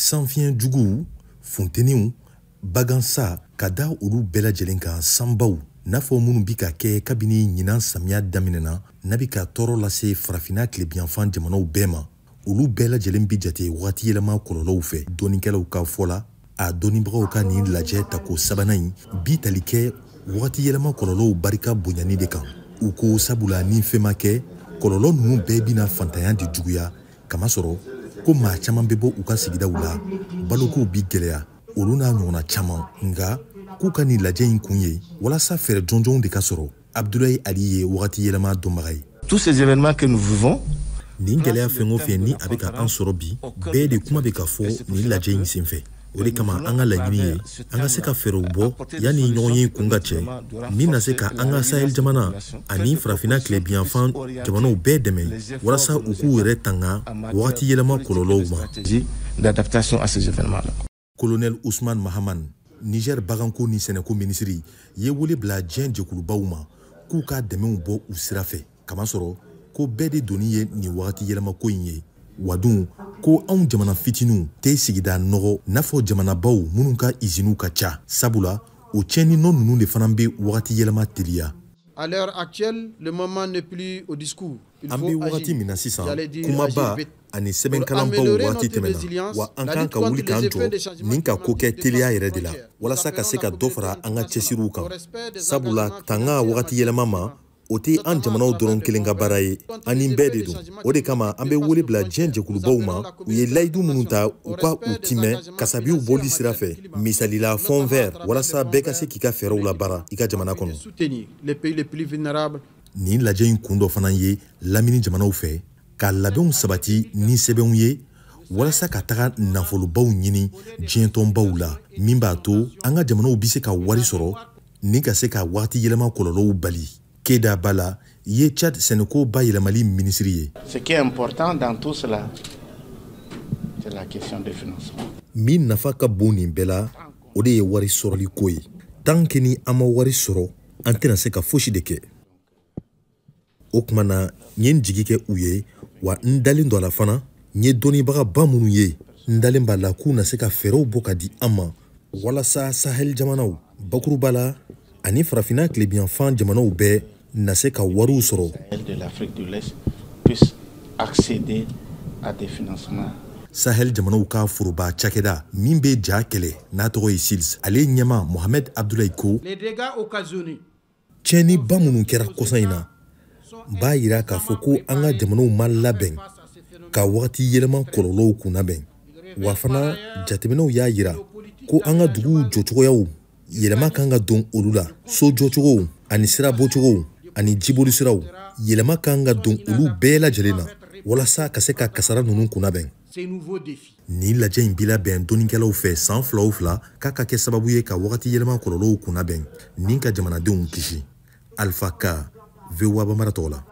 Sanfiɲɛ juguw, funteniw, bagansa, ka da olu bɛɛ lajɛlen kan, sanbaw n'a fɔ minnu bi ka kɛ kabini ɲinan samiya daminɛna, n'a bi ka tɔɔrɔ lase Farafinna tilebinyanfan jamanaw bɛɛ ma, olu bɛɛ lajɛlen bi jate wagati yɛlɛma kɔlɔlɔw fɛ. Dɔnnikɛlaw ka fɔ la, a dɔnnibagaw ka nin lajɛ tako sabanan in bi tali kɛ wagati yɛlɛma kɔlɔlɔw barika bonyani de kan. U ko sabula ni fɛn ma kɛ, kɔlɔlɔ ninnu bɛɛ bɛna fantanya de juguya, kamasɔrɔ ko maa caman bɛ bɔ u ka sigidaw la, balokow bi gɛlɛya, olu n'a ɲɔgɔnna caman. Nka k'u ka nin lajɛ in kun ye walasa fɛɛrɛ jɔnjɔnw de ka sɔrɔ. Abdoulaye Ali ye wagati yɛlɛma dɔnbaga ye. Tous ces événements que nous vivons, nin gɛlɛya fɛn o fɛn ni a bɛ ka an sɔrɔ bi, bɛɛ de kuma bɛ ka fɔ nin lajɛ in senfɛ. O de kama an ka laɲini ye an ka se ka fɛɛrɛw bɔ yanni ɲɔgɔn ye kun ka cɛ, min na se ka an ka Sahel jamana ani Farafinna tilebinyanfan jamanaw bɛɛ dɛmɛ walasa u k'u yɛrɛ tanga wagati yɛlɛma kɔlɔlɔw ma. D'adaptation à ces événements-là. Colonel Ousmane Mahaman, Niger baganko ni sɛnɛko minisiri, ye wele bila diɲɛ jɛkulubaw ma k'u ka dɛmɛw bɔ u sira fɛ, kamasɔrɔ ko bɛɛ de doni ye nin wagati yɛlɛmako in ye. Wa dun ko anw jamana fitininw tɛ sigida nɔgɔ n'a fɔ jamanabaw minnu ka iziniw ka ca, sabula o tiɲɛni nɔ ninnu de fana bɛ wagati yɛlɛma teliya. À l'heure actuelle, le moment n'est plus au discours. An bɛ wagati min na sisan, kumaba ani sɛbɛnkalanbaw waati tɛmɛna, wa an kan ka wuli k'an jɔ nin ka ko kɛ teliya yɛrɛ de la walasa ka se ka dɔ fara an ka cɛsiriw kan, sabula tanga wagati yɛlɛma ma, o tɛ an jamanaw dɔrɔn kelen ka baara ye, an ni bɛɛ de don. O de kama an bɛ wele bila diɲɛ jɛkulubaw ma, u ye layidu minnu ta, u ka u timɛ kasabiw bɔli sira fɛ, misalila Fonds vert, walasa bɛɛ ka se k'i ka fɛɛrɛw labaara i ka jamana kɔnɔ. Nin lajɛ in kun dɔ fana ye lamini jamanaw fɛ ka labɛnw sabati ni sɛbɛnw ye walasa ka taga nafolobaw ɲini diɲɛ tɔnbaw la, min b'a to an ka jamanaw bɛ se ka wari sɔrɔ ni ka se ka wagati yɛlɛma kɔlɔlɔw bali. Keda Bala ye Tchad sɛnɛko bayɛlɛmali minisiri ye. Ce qui est important dans tout cela, c'est la question de financement. Min nafa ka bon nin bɛɛ la, o de ye wari sɔrɔli ko ye. Tant que ni an ma wari sɔrɔ, an tɛna se ka fosi de kɛ. O tuma na, n ye n jigi kɛ u ye, wa n dalen don a la fana, n ye dɔnnibagaba minnu ye, n dalen b'a la k'u na se ka fɛɛrɛw bɔ ka di an ma walasa Sahel jamanaw bakuruba la ani Farafinna tilebinyanfan jamanaw bɛɛ na se ka wariw sɔrɔ. De l'Afrique de l'Est puisse accéder à des financements. Sahel jamanaw ka foroba cakɛda min bɛ ja kɛlɛ n'a tɔgɔ ye SILS, ale ɲɛma Mohamed Abdoulaye ko Les dégâts occasionnés tiɲɛniba minnu kɛra kɔsa in na b'a yira k'a fɔ ko an ka jamanaw ma labɛn ka wagati yɛlɛma kɔlɔlɔw kunnabɛn. Wa fana jateminɛw y'a yira ko an ka duguw jɔcogoyaw yɛlɛma kan ka don olu la, so jɔcogow ani sira bɔcogow ani jibolisiraw yɛlɛma kan ka don olu bɛɛ lajɛlen na walasa ka se ka kasara ninnu kunnabɛn. Nin lajɛ in bi labɛn dɔnnikɛlaw fɛ san fila o fila k'a ka kɛ sababu ye ka wagati yɛlɛma kɔlɔlɔw kunnabɛn ni ka jamanadenw kisi. Alpha Ka, VOA Bambara tɔgɔ la.